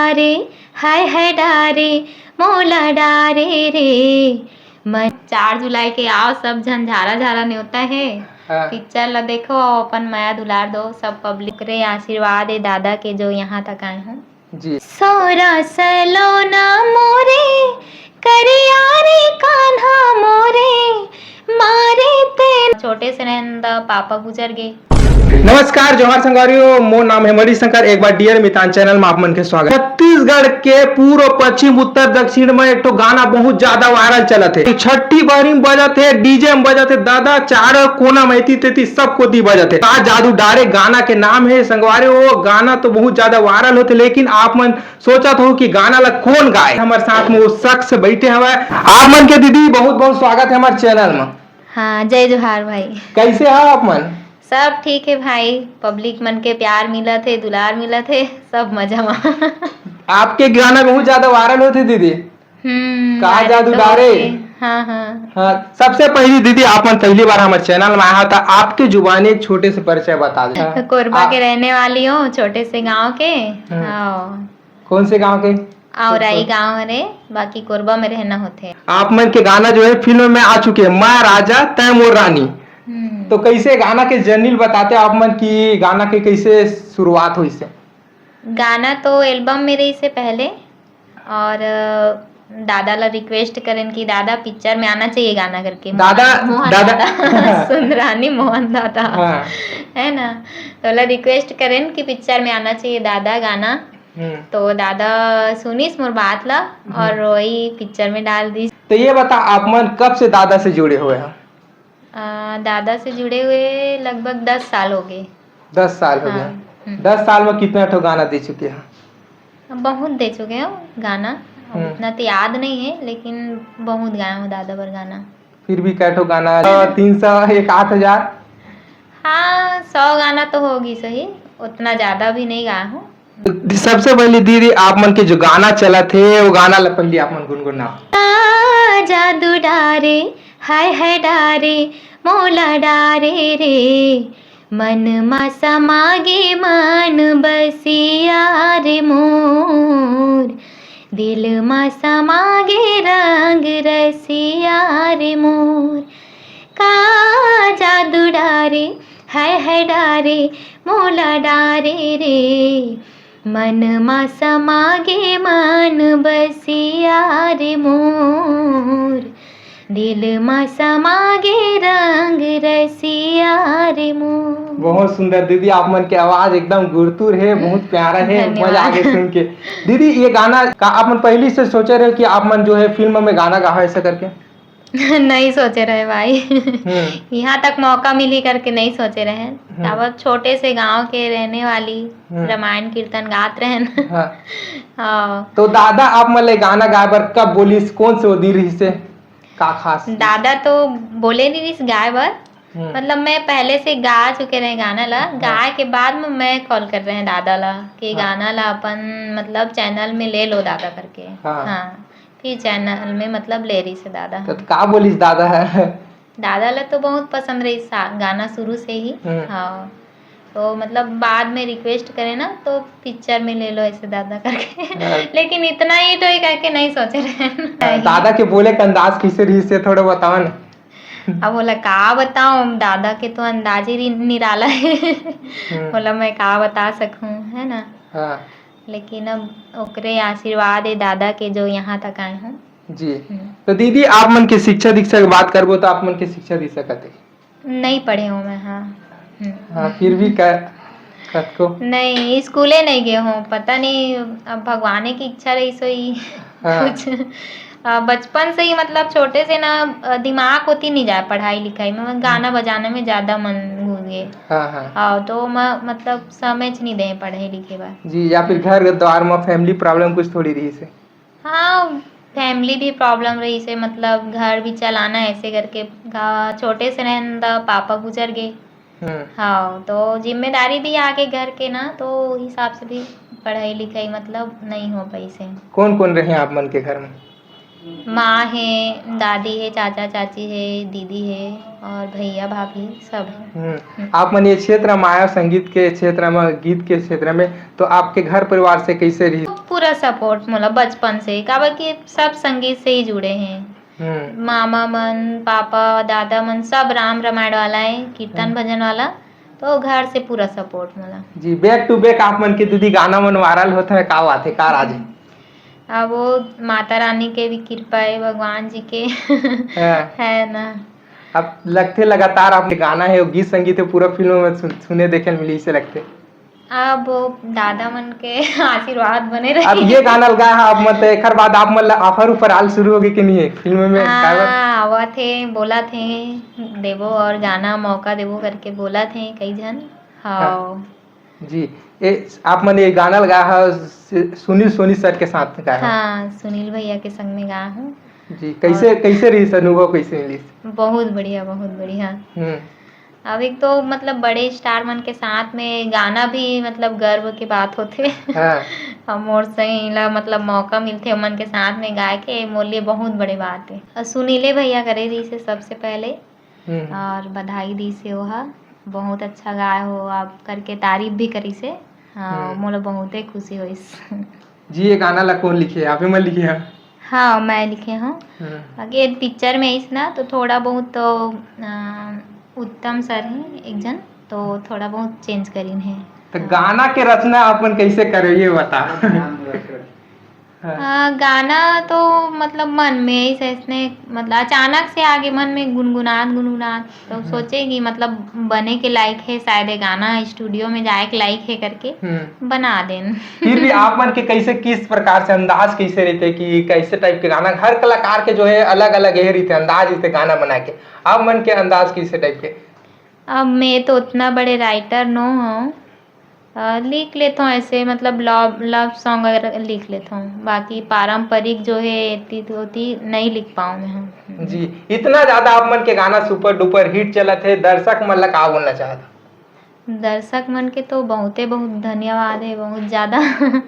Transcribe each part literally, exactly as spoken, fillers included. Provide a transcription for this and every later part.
अरे, हाय हाय डारे, मोला डारे रे। मन चार जुलाई के आओ सब झन, झारा झारा नेवता हे। हाँ। पिक्चर ला देखो अउ अपन मया दुलार दो सब पब्लिक रे। आशीर्वाद हे दादा के जो यहाँ तक आए हों। जी। सोरा सलोना मोरे करिया रे कान्हा मोरे मारे ते। छोटे से रहन दा पापा गुजर गए। नमस्कार, जोहार संगवारी हो, मोर नाम हे मणि शंकर। एक बार डियर मितान चैनल में आप मन के स्वागत। छत्तीसगढ़ के पूर्व, पश्चिम, उत्तर, दक्षिण में एक ठो गाना बहुत ज्यादा वायरल चलत हे। छट्ठी बहरी में बजत हे, डीजे में बजत हे, दादा चारों कोना में एती तेती सब कोती बजत हे। का जादू डारे गाना के नाम हे संगवारी हो। गाना तो बहुत ज्यादा वायरल होथे, लेकिन आप मन सोचत हो कि गाना ला कोन गाए? हमर साथ में वो शख्स बैठे हवय। आप मन के दीदी बहुत बहुत स्वागत हे हमर चैनल में। हाँ, जय जोहार भाई। कैसे हो आप मन? सब ठीक हे भाई, पब्लिक मन के प्यार मिलत हे, दुलार मिलत हे, सब मजा मा। आपके गाना बहुत ज्यादा वायरल होथे दीदी। हम्म, का वायरल जादू तो डारे? होथे। हाँ, हाँ। हाँ, सबसे पहली दीदी, आप मन पहली बार हमर चैनल में आए हो, तो आपके जुबानी एक छोटे से परिचय बता दे। कोरबा आप के रहने वाली हूँ, छोटे से गांव के। हम्म। हाँ। कौन से गांव के? औराई गांव हरे, बाकी कोरबा में रहना होथे। आप मन के गाना जो है फिल्म में आ चुके हैं, मैं राजा तै मोर रानी। हम्म। तो कैसे गाना के जर्नी बताते आप मन की, गाना के कैसे शुरुआत हुई से? गाना तो एल्बम में रही से पहले, और, अ, दादा ला रिक्वेस्ट करेन कि दादा पिक्चर में आना चाहिए गाना करके। दादा, मोहन, मोहन दादा। दादा। सुंदरानी मोहन दादा। हाँ। है ना? तो ओला रिक्वेस्ट करेन कि पिक्चर में आना चाहिए दादा गाना। हम्म। तो दादा सुनिस मोर बात ला हम्म। और वही पिक्चर में डाल दिस। तो ये बता, आप मन कब से दादा से जुड़े हुए हैं? अ, दादा से जुड़े हुए लगभग दस साल हो गए। दस साल हो हाँ, गए। हम्म। दस साल में कितना ठो गाना दे चुके हैं? बहुत दे चुके हो गाना, अब हम्म। उतना तो याद नहीं है, लेकिन बहुत गाया हूँ दादा बर गाना। फिर भी कै ठो गाना? तीन सौ, एक आध हजार? हाँ, सौ गाना तो होगी सही, उतना ज्यादा भी नहीं गाया हूँ। सबसे पहले दीदी, आप मन के जो गाना चलत हे, वो गाना ला पहले आप मन गुनगुनाओ। का जादू डारे, हाय हाय डारे, मोला डारे रे, मन मा समागे मन बसिया रे मोर, दिल मा समागे रंग रसिया रे मोर। का जादू डारे, हाय हाय डारे, मोला डारे रे, मन मा समागे मन बसिया रे मोर, दिल मा समागे रंग रसिया रे मोर। बहुत सुंदर दीदी, आप मन के आवाज एकदम गुरतुर हे, बहुत प्यारा हे, धन्यवाद। मजा आगे सुन के। दीदी, ये गाना का आप मन पहली से सोचे रहे कि आप मन जो है फिल्म में गाना गावे ऐसा करके? नहीं सोचे रहे भाई। हम्म। यहाँ तक मौका मिली करके नहीं सोचे रहे। हम्म। तब छोटे से गांव के रहने वाली, हम्म। रामायण कीर्तन गात रहन। हाँ। हाँ। तो दादा आप मन ले गाना गाए बर कब बोलिस, कौन से वो दिन रहिस हे? का खास? दादा तो बोले नहीं रहिस गाए बर, हम्म। मतलब मैं पहले से गा चुके रहे गाना ला, हाँ। गाए के बाद में मैं कॉल कर रहे हैं दादा ला कि हाँ। गाना ला अपन मतलब चैनल में ले लो दादा करके। हाँ। हाँ, फिर चैनल में मतलब ले रहिस हे दादा। तो का बोलिस दादा है? दादा ला तो बहुत पसंद रहिस सा-, गाना शुरू से ही। हम्म। हाँ, तो मतलब बाद में रिक्वेस्ट करे ना तो पिक्चर में ले लो ऐसे दादा करके। हाँ। लेकिन इतना हिट होई करके नहीं सोचे रहे। हाँ, दादा के बोले के अंदाज कैसे रहिस हे थोड़ा बताओ ना। अब ओला का बताऊं, दादा के तो अंदाज ही नि-, निराला है। हम्म। ओला मैं का बता सकूं, है ना? हाँ। लेकिन अब ओकरे आशीर्वाद है दादा के, जो यहाँ तक आए हैं। जी। हम्म। तो दीदी, आप मन के शिक्षा दीक्षा के बात करबो तो आप मन के शिक्षा दीक्षा कते? नहीं पढ़े हूँ मैं, हाँ। हम्म। हाँ, फिर भी कर, कतको? नहीं, स्कूले नहीं गए हूँ, पता नहीं, अब भगवाने की इच्छा रही सोई। हाँ। कुछ, अ, बचपन से ही, मतलब, छोटे से ना, अ, दिमाग होती नहीं जाए पढ़ाई लिखाई में, मैं गाना हम्म। बजाने में ज्यादा मन घुस गए। हाँ, हाँ। हाँ, तो मैं, मतलब, समय नहीं दे पढ़े लिखे बर। जी, या फिर हम्म। घर द्वार में फैमिली प्रॉब्लम कुछ थोड़ी रही से? हाँ, फैमिली भी प्रॉब्लम रही से, मतलब, घर भी चलाना ऐसे करके, गा-, छोटे से रहन दा पापा गुजर गए। हम्म। हाँ, तो जिम्मेदारी भी आगे घर के ना, तो हिसाब से भी पढ़ाई लिखाई, मतलब, नहीं हो पाई से। कौन कौन रहे आप मन के घर में? माँ है, दादी है, चाचा चाची है, दीदी है और भैया भाभी सब है। हम्म। हम्म। आप मन ये क्षेत्र में आए हो, संगीत के क्षेत्र में, गीत के क्षेत्र में, तो आपके घर परिवार से कैसे रही? पूरा सपोर्ट मोला बचपन से, काबर कि सब संगीत से ही जुड़े हैं। हम्म। मामा मन, पापा, दादा मन सब राम रामायण वाला है, कीर्तन हम्म। भजन वाला, तो घर से पूरा सपोर्ट मोला। जी, बैक टू बैक आप मन के दीदी गाना मन वायरल होत है, का बात है, का राज है? अब वो माता रानी के भी कृपा है, भगवान जी के। हाँ। है ना? अब लगथे लगातार आप गाना है, वो गीत संगीत है, पूरा फिल्म में सुन-, सुने देखे मिली, इसे लगथे। अब वो दादा मन के आशीर्वाद बने रहे। अब ये गाना लगा है आप मन, तो एकर बाद आप मन ला ऑफर ऊपर आल शुरू होगे कि नहीं है फिल्म में? हाँ, आवत हे, बोलत हे, देबो और गाना मौका देबो करके बोलत हे कई झन। हाँ। हाँ। जी, ए, आप मन ये गाना लगा है सु-, सुनील सोनी सर के साथ में गाया है। हाँ, सुनील भैया के संग में गाया हूँ। जी, कैसे, और कैसे रही अनुभव, कैसे मिली? बहुत बढ़िया, बहुत बढ़िया। हम्म। अब एक तो मतलब बड़े स्टार मन के साथ में गाना भी मतलब गर्व के बात होथे। हाँ। अब मोर से इला मतलब मौका मिलथे ओमन के साथ में गाए के, मोर लिए बहुत बड़े बात है। और सुनीले भैया करे रहिसे सबसे पहले, हम्म। और बधाई दीसे ओहा, बहुत अच्छा गाए हो आप करके तारीफ भी करिसे। हाँ, हम्म। मोला बहुते खुशी होइस। जी, ये गाना ला कौन लिखे? आप ही मन लिखे हैं? हाँ, मैं लिखे हूँ। हम्म। आगे पिक्चर में इस ना तो थोड़ा बहुत तो, अ, उत्तम सर हैं एक जन, तो थोड़ा बहुत चेंज करिन है। तो हाँ। गाना के रचना अपन कैसे करे, ये बता। हाँ। हाँ, गाना तो मतलब मन में ऐसे, ऐसने मतलब अचानक से आगे मन में गुनगुनात, गुनगुनात, तो हम्म। सोचे कि मतलब बने के लायक है, शायद ये गाना स्टूडियो में जाए के लायक है करके हम्म। बना देन। फिर भी आप मन के कैसे, किस प्रकार से अंदाज कैसे रहते कि कैसे टाइप के गाना, हर कलाकार के जो है अलग-अलग ये रहते अंदाज, इसे गाना बना के, आप मन के अंदाज कैसे टाइप के? अब मैं तो उतना बड़े राइटर नो हूँ, अ, लिख लेथों ऐसे, मतलब लव, लव सॉन्ग वगैरह लिख लेथों, बाकी पारंपरिक जो है एती तो ओती नहीं लिख पाऊँ मैं। हाँ। जी, इतना ज्यादा आप मन के गाना सुपर डुपर हिट चलत है, दर्शक मन ला का बोलना चाहत? दर्शक मन के तो बहुते बहुत धन्यवाद है, बहुत ज्यादा। हम्म।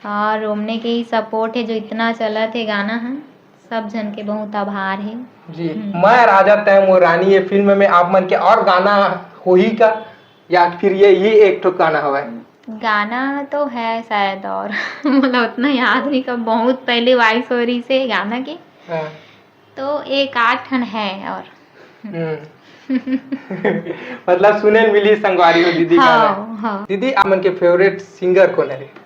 और ओमने के ही सपोर्ट है जो इतना चलत है गाना है, सब झन के बहुत आभार है। जी, हम्म। मैं राजा तैं मोर रानी ये फिल्म में आप मन के और गाना होही का, या फिर ये, ये एक ठो गाना हवय? गाना तो है शायद और मतलब उतना याद नहीं, कब बहुत पहले वॉइस हो रही से गाना के। हाँ। तो एक आध ठन है और। हम्म। मतलब सुने मिली संगवारी हो दीदी हाँ, गाना। हाँ। दीदी, आप मन के फेवरेट सिंगर कौन है?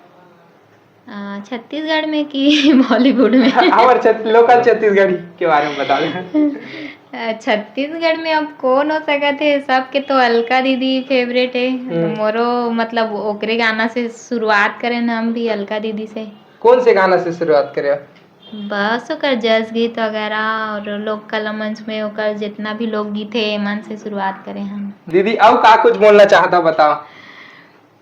अ, छत्तीसगढ़ में कि बॉलीवुड में? हमारे छत-, लोकल छत्तीसगढ़ी के बारे में बता दें। अ, छत्तीसगढ़ में अब कौन हो सकत है, सबके तो अलका दीदी फेवरेट है। हम्म। मोरो मतलब ओकरे गाना से शुरुआत करें हम भी, अलका दीदी से। कौन से गाना से शुरुआत करे? बस ओकर जस गीत वगैरह और लोक कला मंच में ओकर जितना भी लोकगीत है, एमन से शुरुआत करे हम। दीदी, अउ का कुछ बोलना चाहता, बताओ।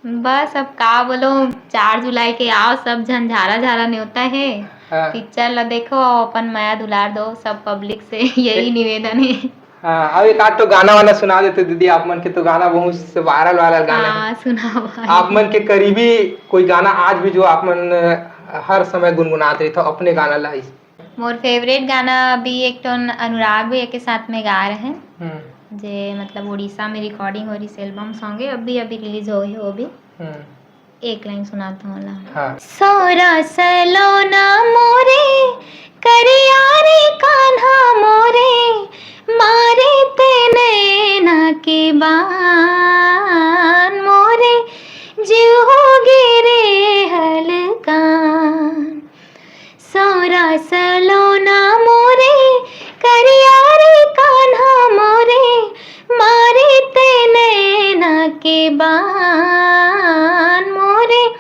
बस अब का बोलो, चार जुलाई के आओ सब झन, झारा झारा नेवता है। हाँ। पिक्चर ला देखो और अपन मया दुलार दो सब पब्लिक से, यही ए- निवेदन है। हाँ, अब एक आध तो गाना वाना सुना देते दीदी, आप मन के तो गाना बहुत से वायरल वायरल गाना है। हाँ, सुनाओ भाई। आप मन के करीबी कोई गाना आज भी जो आप मन, अ, हर समय गुनगुनात रही था अपने गाना ला? मोर फेवरेट गाना अभी एक ठन अनुराग भैया के साथ में गा रहे हैं, हम्म। जे मतलब उड़ीसा में रिकॉर्डिंग हो रही, एल्बम सॉन्ग है, अभी अभी रिलीज हो है वो भी। हम्म। एक लाइन सुनाता हूँ ला। हाँ। सोरा सलोना मोरे, करिया रे कान्हा मोरे, मारे ते नैना के बान मोरे, जीव हो गे रे हलकान। सोरा सलोना मोरे, करिया रे कान्हा मोरे, मारे ते नैना के बान मोरे,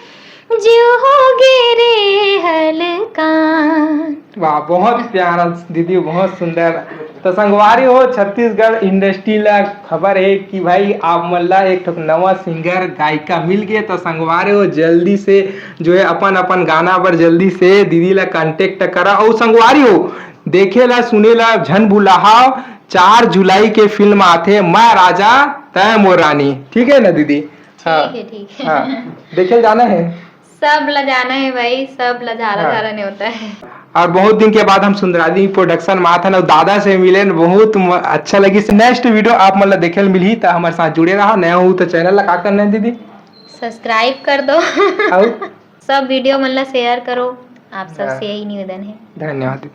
जीव हो गे रे हलकान। वाह, बहुत प्यारा दीदी, बहुत सुंदर। तो संगवारी हो, छत्तीसगढ़ इंडस्ट्री ला खबर है कि भाई आप मन ला एक ठो नवा सिंगर गायिका मिल गए। तो संगवारी हो, जल्दी से जो है अपन अपन गाना पर जल्दी से दीदी ला कांटेक्ट करा। और संगवारी हो, देखे ला सुने ला झन भुलाहाव, चार जुलाई के फिल्म आथे मैं राजा तय मोर रानी, ठीक है ना दीदी? ठीक हाँ। है, ठीक है। हाँ, देखे जाना है। सब ला जाना है भाई, सब ला झारा हाँ। झारा नेवता है। और बहुत दिन के बाद हम सुंदरानी प्रोडक्शन में आथन और दादा से मिले न, बहुत म-, अच्छा लगी। नेक्स्ट वीडियो आप मन ला देखे ल मिलही, त हमारे साथ जुड़े रहा। नया हो तो चैनल ला का करना है दीदी? सब्सक्राइब कर दो। और? सब वीडियो मन ला शेयर करो, आप सबसे यही निवेदन है। धन्यवाद।